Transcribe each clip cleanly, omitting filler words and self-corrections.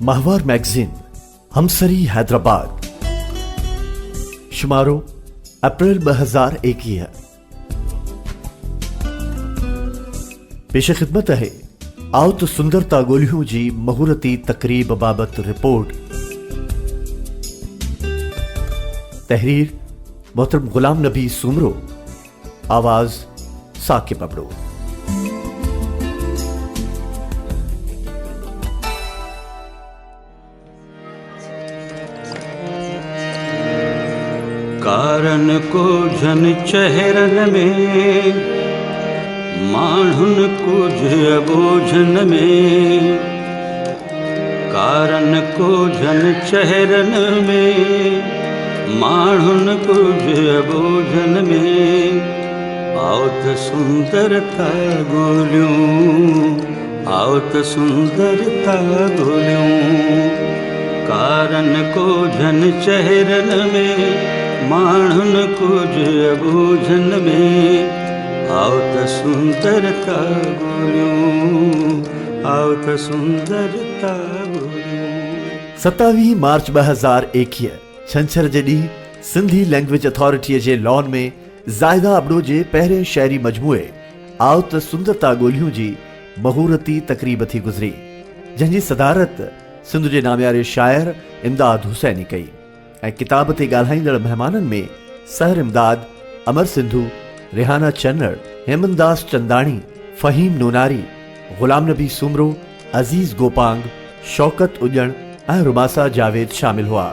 ماهوار مئگزين همسري حيدرآباد شمارو اپريل 2021 پيش خدمت آهي آئو ته سندرتا ڳولهيون جي مهورتي تقريب بابت رپورٽ. تحرير محترم غلام نبي سومرو، آواز ثاقب ابڙو. ڪارن ڪوجهن چهرن ۾، ماڻهن ڪجهه اٻوجهن ۾. ڪارن ڪوجهن چهرن ۾، ماڻهن ڪجهه اٻوجهن ۾. آئو ته سندرتا ڳوليون. آئو ته سندرتا ڳوليون، ڪارن ڪوجهن چهرن ۾، ماڻهن ڪجهه اٻوجهن ۾. آئو ته سندرتا ڳوليون، آئو ته سندرتا ڳوليون. 27 مارچ 2021 ڇنڇر جي ڏينهن سنڌي لئنگئيج اٿارٽيء جي لان ۾ زاهده ابڙو جي پهرين شعري مجموعي آء ته سندرتا ڳولهيون جي مهورتي تقريب ٿي گذري، جنهن جي صدارت سنڌ جي نامياري شاعر امداد حسيني ڪئي ۽ ڪتاب تي ڳالهائيندڙ مهمانن ۾ سحر امداد، امر سنڌو، ريحانه چنڙ، هيمنداس چنداڻي، فهيم نوناري، غلام نبي سومرو، عزيز گوپانگ، شوڪت اڄڻ ۽ رماسا جاويد شامل هئا.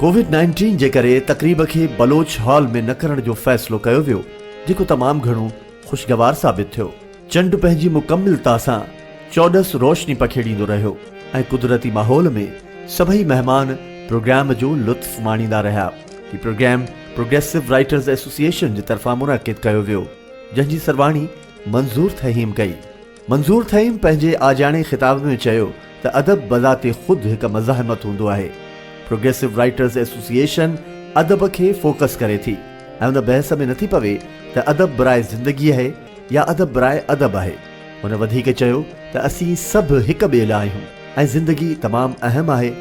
ڪووڊ نائنٽين جي ڪري تقريب کي بلوچ هال ۾ نه ڪرڻ جو فيصلو ڪيو ويو، جيڪو تمام گهڻو خوشگوار ثابت ٿيو. چنڊ پنهنجي مڪملتا سان چوڏس روشني پکيڙيندو رهيو ۽ قدرتي ماحول ۾ سڀئي مهمان پروگرام جو لطف ماڻيندا رهيا. هي پروگرام پروگريسو رائيٽرز ايسوسيئيشن جي طرفان منعقد ڪيو ويو، جنهن جي سرواڻي منظور ٿهيم ڪئي. منظور ٿهيم پنهنجي آجياڻي خطاب ۾ چيو ته ادب بذات خود هڪ مزاحمت هوندو آهي. پروگريسو رائيٽرز ايسوسيئيشن ادب کي فوڪس ڪري ٿي ۽ ان بحث ۾ نٿي پوي ته ادب براء زندگي آهي يا ادب براء ادب آهي. هن وڌيڪ چيو ته اسين سڀ هڪ ٻئي لاء آهيون ۽ زندگي تمام اهم آهي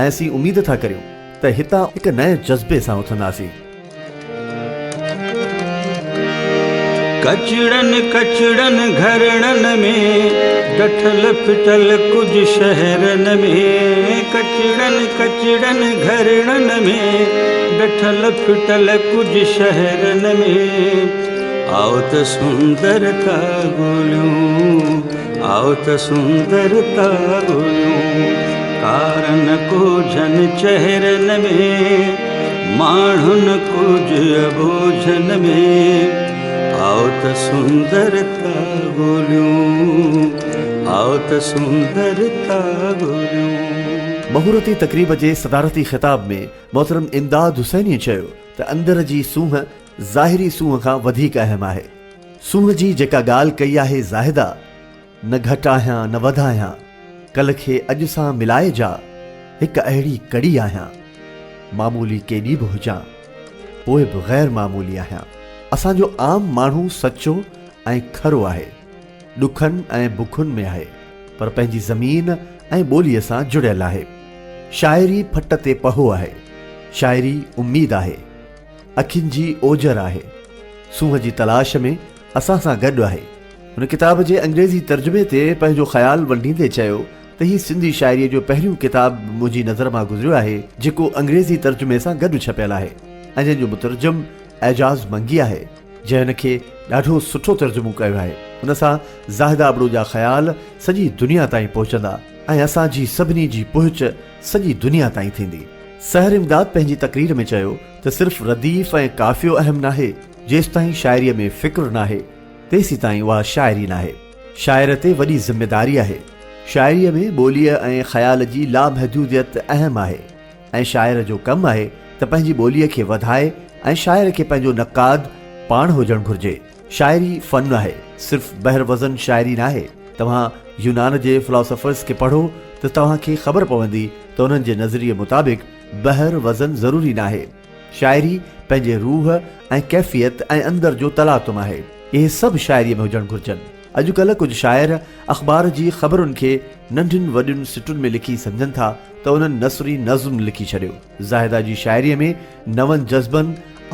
۽ اسين اميد ٿا ڪريون ته هتان هڪ نئين جذبي سان اٿنداسين. ڪچڙن ڪچڙن گهرڙن ۾، ڊٺل ڦٽل ڪجهه شهرن ۾. ڪچڙن ڪچڙن گهرڙن ۾، ڊٺل ڦٽل ڪجهه شهرن ۾. آئو ته سندرتا ڳوليون، آئو ته سندرتا ڳوليون. ڪارن ڪوجهن چهرن ۾. ماڻهن ڪجهه اٻوجهن ۾، آئو ته سندرتا ڳوليون، آئو ته سندرتا ڳوليون. مهورتي تقريب جي صدارتي خطاب ۾ محترم امداد حسينيء چيو ته اندر جي سونهن ظاهري سونهن کان وڌيڪ اهم آهي. سونهن جي جيڪا ڳالهه ڪئي آهي زاهده، نه گهٽ آهيان نه وڌ آهيان، ڪل کي اڄ سان ملائي جا هڪ اهڙي ڪڙي آهيان. معمولي ڪيڏي به هجان، پوء به غير معمولي آهيان. اسان جو عام ماڻهو سچو ۽ کرو آهي، ڏکن ۽ بکن ۾ آهي، پر پنهنجي زمين ۽ ٻوليء سان جڙيل آهي. شاعري ڦٽ تي پهو آهي، شاعري اميد آهي، اکين جي اوجر آهي، سونهن جي تلاش ۾ اسان سان گڏ آهي. هن ڪتاب جي انگريزي ترجمي تي پنهنجو خيال ونڊيندي چيو ته هي سنڌي شاعريء جو پهريون ڪتاب منهنجي نظر مان گذريو آهي جيڪو انگريزي ترجمي سان گڏ ڇپيل آهي ۽ جنهن جو مترجم اعجاز منگي آهي جنهن هن کي ڏاڍو سٺو ترجمو ڪيو آهي. ان سان زاهده ابڙو جا خيال سڄي دنيا تائين پهچندا ۽ اسان جي سڀني جي پهچ سڄي دنيا تائين ٿيندي. سحر امداد پنهنجي تقرير ۾ چيو ته صرف رديف ۽ قافيو اهم ناهي جيستائين شاعريء ۾ فڪر ناهي تيسيتائين اها شاعري ناهي. شاعر تي وڏي ذميداري آهي. شاعريء ۾ ٻوليء ۽ خيال جي لامحدوديت اهم آهي ۽ شاعر جو ڪم آهي ته پنهنجي ٻوليء کي وڌائي ۽ شاعر کي پنهنجو نقاد پاڻ هجڻ گهرجي. شاعري فن آهي، صرف بحر وزن شاعري ناهي. توهان يونان جي فلاسافرز کي پڙهو ته توهان کي خبر پوندي ته انهن جي نظريي مطابق بحر وزن ضروري ناهي. شاعري پنهنجي روح ۽ ڪيفيت ۽ اندر جو تلاطم آهي. اهي سڀ شاعريء ۾ هجڻ گهرجن. اڄڪلهه ڪجهه شاعر اخبار جي خبرن کي ننڍين وڏين سٽن ۾ لکي سمجهن ٿا ته انهن نثري نظم لکي ڇڏيو. زاهده جي شاعريء ۾ نون جذبن،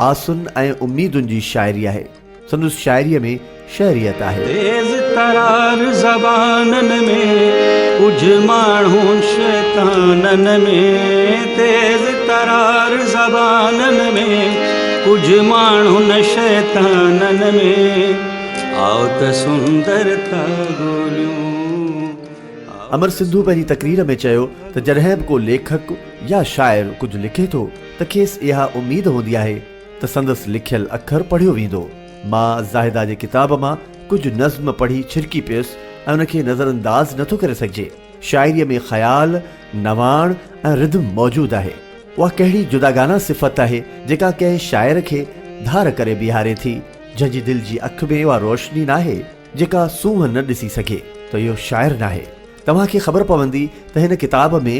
آسن ۽ اميدن جي شاعري آهي. سندس شاعريء ۾ شعريت آهي. تيز ترار زبانن ۾، ڪجهه ماڻهو شيطانن ۾، تيز ترار زبانن ۾، ڪجهه ماڻهن شيطانن ۾، آء ته سندرتا ڳوليون. امر سنڌو پنهنجي تقرير ۾ چيو ته جڏهن به ڪو ليکڪ يا شاعر ڪجهه لکي ٿو ته کيس اها اميد هوندي آهي ته سندس لکيل اکر پڙهيو ويندو. مان زاهده جي ڪتاب مان ڪجهه نظم پڙهي ڇرڪي پيس ۽ ان کي نظرانداز نٿو ڪري سگهجي. شاعريء ۾ خيال، نواڻ ۽ ردم موجود آهي. اها ڪهڙي جداگانه صفت آهي جيڪا ڪنهن شاعر کي ڌار ڪري بيهاري ٿي، جنهن جي دل جي اک ۾ اها روشني ناهي جيڪا سونهن نه ڏسي سگهي ته اهو شاعر ناهي. توهان کي خبر پوندي ته هن ڪتاب ۾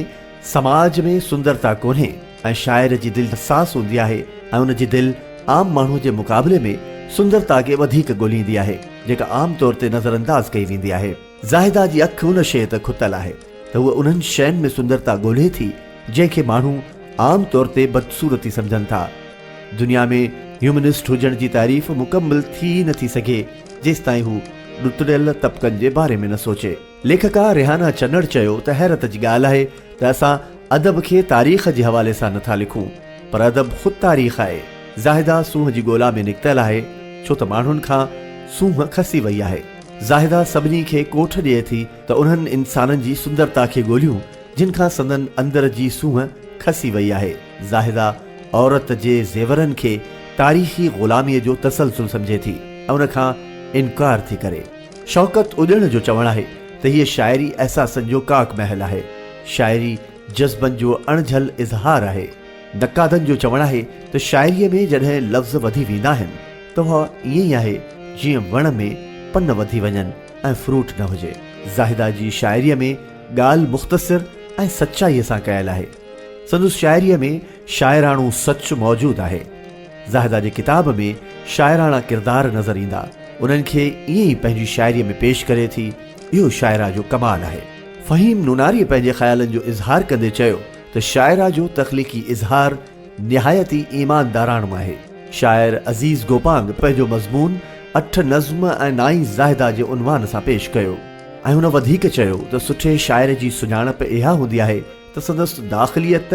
سماج ۾ سندرتا ڪونهي ۽ شاعر جي دل حساس هوندي آهي ۽ ان جي دل عام ماڻهو جي مقابلي ۾ سندرتا کي وڌيڪ ڳوليندي آهي جيڪا عام طور تي نظرانداز ڪئي ويندي آهي. زاهده جي اک ان شيء ته کتل آهي ته هوء انهن شين ۾ سندرتا ڳولي ٿي جنهن کي ماڻهو عام طور تي بدصورتي سمجهن ٿا. دنيا ۾ هيومنسٽ هجڻ جي تعريف مڪمل ٿي ئي نٿي سگهي جيستائين هو ڏتڙيل طبقن جي باري ۾ نه سوچي. ليکڪا ريحانه چنڙ چيو ته حيرت جي ڳالهه آهي ته اسان ادب کي تاريخ جي حوالي سان نٿا لکون پر ادب خود تاريخ آهي. زاهده سونهن جي ڳولا ۾ نڪتل آهي ڇو ته ماڻهن کان سونهن کسي وئي آهي. زاهده سڀني کي ڪوٺ ڏئي ٿي ته انهن انسانن جي سندرتا کي ڳوليون جن کان سندن اندر جي سونهن کسي وئي آهي. زاهده عورت جي زيورن کي تاريخي غلاميء جو تسلسل سمجهي ٿي ۽ ان کان انڪار ٿي ڪري. شوڪت اڏڻ جو چوڻ آهي ته هيء شاعري احساسن جو ڪاڪ محل آهي. شاعري جذبن جو اڻجهل اظهار آهي. نقادن جو چوڻ آهي ته شاعريء ۾ جڏهن لفظ وڌي ويندا آهن ته اها ائين ئي آهي جيئن وڻ ۾ پن وڌي وڃن ۽ فروٽ نه هجي. زاهده جي شاعريء ۾ ڳالهه مختصر ۽ سچائيء سان ڪيل آهي. سندس شاعريء ۾ شاعراڻو سچ موجود آهي. زاهده جي ڪتاب ۾ شاعراڻا ڪردار نظر ايندا. انهن کي ائين ئي پنهنجي شاعريء ۾ پيش ڪري ٿي. اهو شاعره جو ڪمال آهي. فهيم نوناريء پنهنجي خيالن جو اظهار ڪندي چيو ته شاعره جو تخليقي اظهار نهايت ئي ايمانداراڻو آهي. شاعر عزيز گوپانگ پنهنجو مضمون اٺ نظم ۽ نائين زاهده جي عنوان سان پيش ڪيو ۽ هن وڌيڪ چيو ته سٺي شاعر جي سڃاڻپ اها هوندي آهي ته سندس داخليت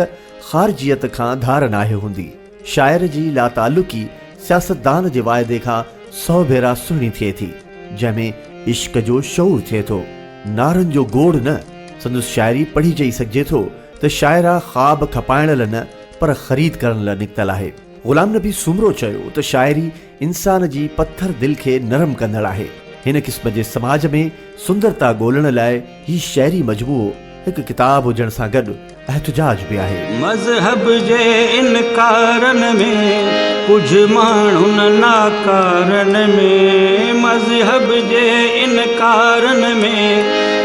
خارجيت کان ڌار ناهي هوندي. شاعر جي لاتعلقي سياستدان جي واعدي کان سئو ڀيرا سهڻي ٿئي ٿي، جنهن ۾ عشق جو شعور ٿئي ٿو، نعرن جو گوڙ نه. سندس شاعري پڙهي چئي سگهجي ٿو ته شاعره خواب کپائڻ لا نه پر خريد ڪرڻ لا نڪتل آهي. غلام نبي سومرو چيو ته شاعري انسان جي پٿر دل کي نرم ڪندڙ آهي. هن قسم جي سماج ۾ سندرتا ڳولڻ لاء هي شعري مجموعو هڪ ڪتاب هجڻ سان گڏ احتجاج به آهي. مذهب جي انڪارن ۾ ڪجهه ماڻهن ناڪارن ۾ مذهب جي انڪارن ۾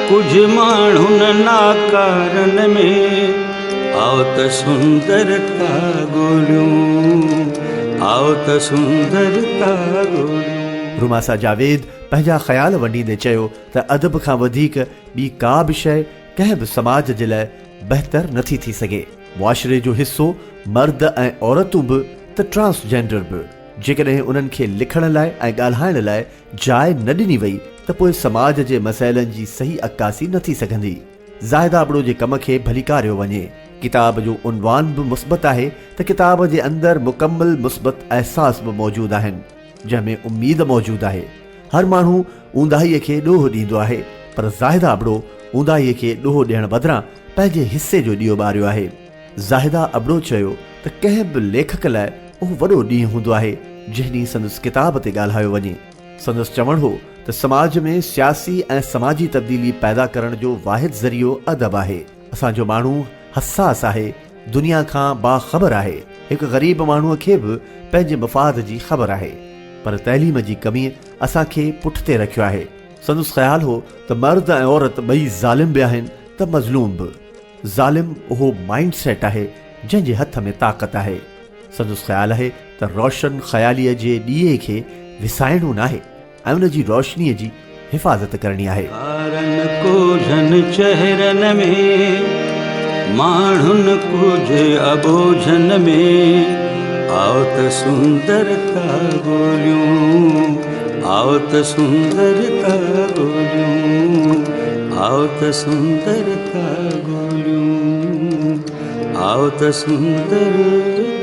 ڪجهه ماڻهن ناڪارن ۾. آء ته سندرتا ڳوليون، آء ته سندرتا ڳوليون. روماسا جاويد پنهنجا خيال ونڊيندي چيو ته ادب کان وڌيڪ ٻي ڪا به شيء ڪنهن به سماج جي لاء بهتر نٿي ٿي سگهي. معاشري جو حصو مرد ۽ عورتون به ته ٽرانس جينڊر به جيڪڏهن انهن کي لکڻ لاء ۽ ڳالهائڻ لاء جاء نه ڏني وئي ته پوء سماج جي مسئلن جي صحيح عڪاسي نه ٿي سگهندي. زاهده ابڙو جي ڪم کي ڀليڪاريو وڃي. ڪتاب جو عنوان به مثبت آهي ته ڪتاب جي اندر مڪمل مثبت احساس به موجود آهن، جنهن ۾ اميد موجود آهي. هر ماڻهو اونداهيء کي ڏوهه ڏيندو آهي، پر زاهده ابڙو اونداهيء کي ڏوهه ڏيڻ بدران پنهنجي حصي جو ڏيئو ٻاريو آهي. زاهده ابڙو چيو ته ڪنهن به ليکڪ لاء اهو وڏو ڏينهن هوندو آهي، جنهن ڏينهن سندس ڪتاب تي ڳالهايو وڃي. سندس چوڻ هو ته سماج ۾ سياسي ۽ سماجي تبديلي پيدا ڪرڻ جو واحد ذريعو ادب آهي. اسان جو ماڻهو حساس آهي، دنيا کان باخبر آهي. هڪ غريب ماڻهوء کي به پنهنجي مفاد جي خبر آهي، پر تعليم جي ڪميء اسان کي پٺتي رکيو آهي. سندس خيال هو ته مرد ۽ عورت ٻئي ظالم به آهن ته مظلوم به. ظالم اهو مائينڊ سيٽ آهي جنهن جي هٿ ۾ طاقت آهي. سندس خيال آهي ته روشن خياليء جي ڏيئي کي وسائڻو ناهي ۽ ان جي روشنيء جي حفاظت ڪرڻي آهي. ڪارن ڪوجهن چهرن ۾، ماڻهن ڪوجهه اٻوجهن ۾، آء ته سندرتا ڳوليون، آء ته سندرتا ڳوليون، آء ته سندرتا ڳوليون، آء ته سندرتا.